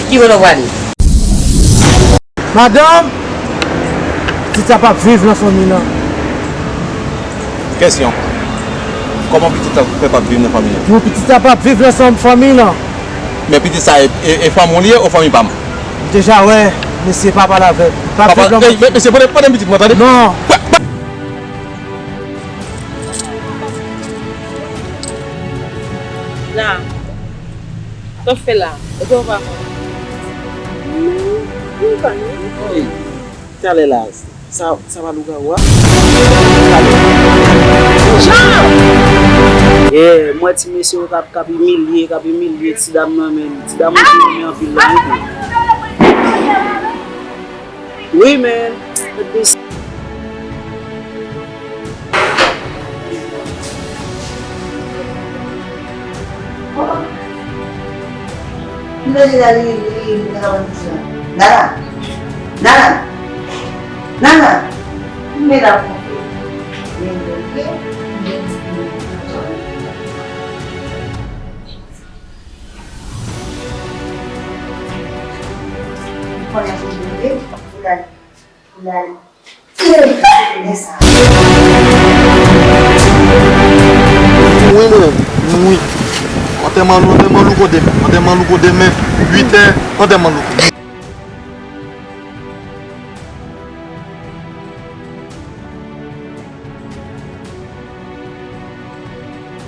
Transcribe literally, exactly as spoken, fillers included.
Ki kote w prale? Madanm, pitit sa p ap viv nan fanmi lan. Kesyon. Kòman pitit sa fè p ap viv nan fanmi lan? Pou pitit sa p ap viv nan fanmi lan. Men pitit sa e, e, e fanmi w li ye ou fanmi pa m? M deja wè, mesye pa pale avè m. Pa viv nan. Ey, mesye, pote, pote pitit mwen, tande? Non. La. Sa w fè la? Epi w pa. Wi, talè la. Sa, sa pa lougawou a? Jean! Yeah, m wè ti mesye yo k ap, k ap imilye, k ap imilye ti dam nan, men ti dam nan imilye anpil la, wi. Wi, men. Nana! Nana! Nana! Nana! Wi, mwen, wi. Antèman, antèman Louko demen. Antèman Louko demen, uit è, antèman Louko.